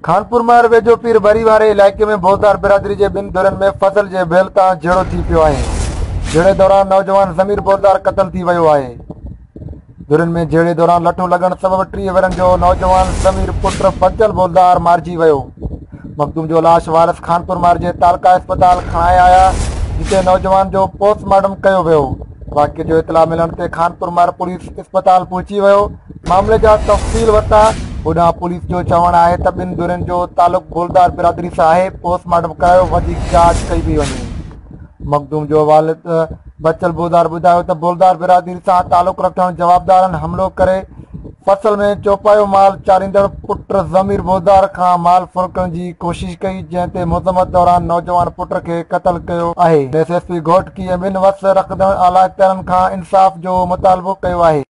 خانپور مهر ويجهو پير ڀري واري علائقي ۾ بوزدار برادري جي ٻن ڌرين ۾ فصل جي ڀيل تان جهيڙو ٿي پيو آهي. جهيڙي دوران نوجوان ضمير بوزدار قتل ٿي ويو آهي. ڌرين ۾ جهيڙي دوران لٺون لڳڻ سبب 30 ورهين جو نوجوان ضمير پٽ بچل بوزدار مارجي ويو. مخدوم جو لاش وارث خانپور مهر جي تعلقه اسپتال کڻائي آيا جتي نوجوان جو پوسٽ مارٽم ڪيو ويو. واقعي جو اطلاع ملڻ تي خانپور مهر پوليس اسپتال پهچي ويو. معاملي جا تفصيل ورتا. هوڏانهن پوليس جو چوڻ آهي ته ٻن ڌرين جو تعلق بولدار برادري سان آهي، پوسٽ مارٽم ڪرايو وڌيڪ جاچ ڪئي پئي وڃي. مخدوم جو والد بچل بولدار ٻڌايو ته بولدار برادري سان تعلق رکندڙ جوابدارن حملو ڪري فصل ۾ چوپايو مال چاريندڙ پٽ ضمير بولدار کان مال ڦر ڪرڻ جي ڪوشش ڪئي جنهن تي مذمت دوران نوجوان پٽ کي قتل ڪيو آهي. ايس ايس پي گهوٽڪي ۽ ٻين وس رکندڙ اعليٰ اختيارن کان انصاف جو مطالبو ڪيو آهي.